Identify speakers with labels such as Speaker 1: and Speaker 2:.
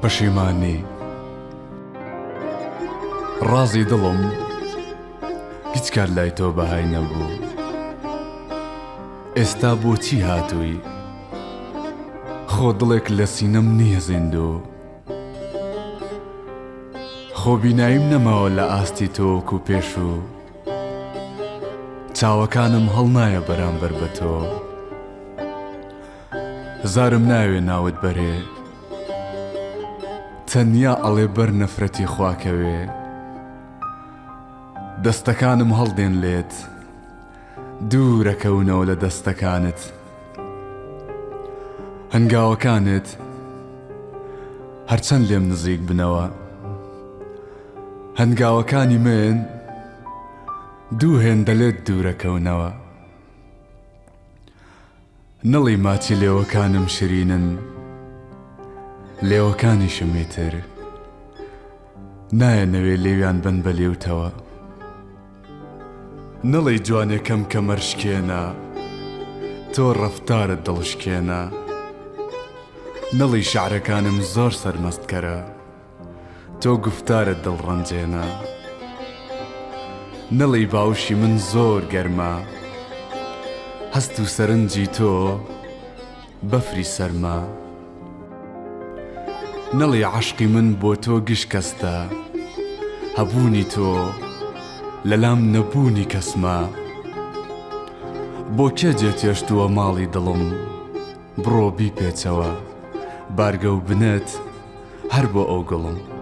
Speaker 1: پەشیمانی. ڕازی دڵم هیچ کات لای تۆ بەهای نەبوو. ئێستا بۆچی هاتووی؟ خۆ دڵێک لە سینەم نییە زیندوو. خۆ بیناییم نەماوە لە ئاستی تۆ وەکو پێشوو. چاوەکانم هەڵنایە بەرامبەر بە تۆ. زارم ناوێ ناوت بەرێ. تەنیا ئەڵێ بەر نەفرەتی خوا کەوێ. دەستەکانم هەڵدێن لێت. دوورەکەونەوە لە دەستەکانت. هەنگاوەکانت هەرچەند لێم نزیک بنەوە. هەنگاوەکانی من دوو هێندە لێت دوورەکەونەوە. نەڵێی ماچی لێوەکانم شرینن لێوەکانیشم ئیتر نایەنەوێ لێویان بەن بە لێوتەوە. نەڵێی جوانێکەم کەمەر شکێنە تۆ ڕەفتارت دڵشکێنە. نەڵێی شعرەکانم زۆر سەرمەستکەرە. تۆ گوفتارت دڵ ڕەنجێنە. نەڵێی باوشی من زۆر گەرمە. هەست و سەرنجی تۆ بەفری سەرما. نەڵێی عەشقی من بۆ تۆ گشکەستە. هەبوونی تۆ لەلام نەبوونی کەسمە. بۆ کێ جێتێشتووە ماڵی دڵم؟ بڕۆ بیپێچەوە بارگە و بنت هەر بۆ ئەو گوڵم.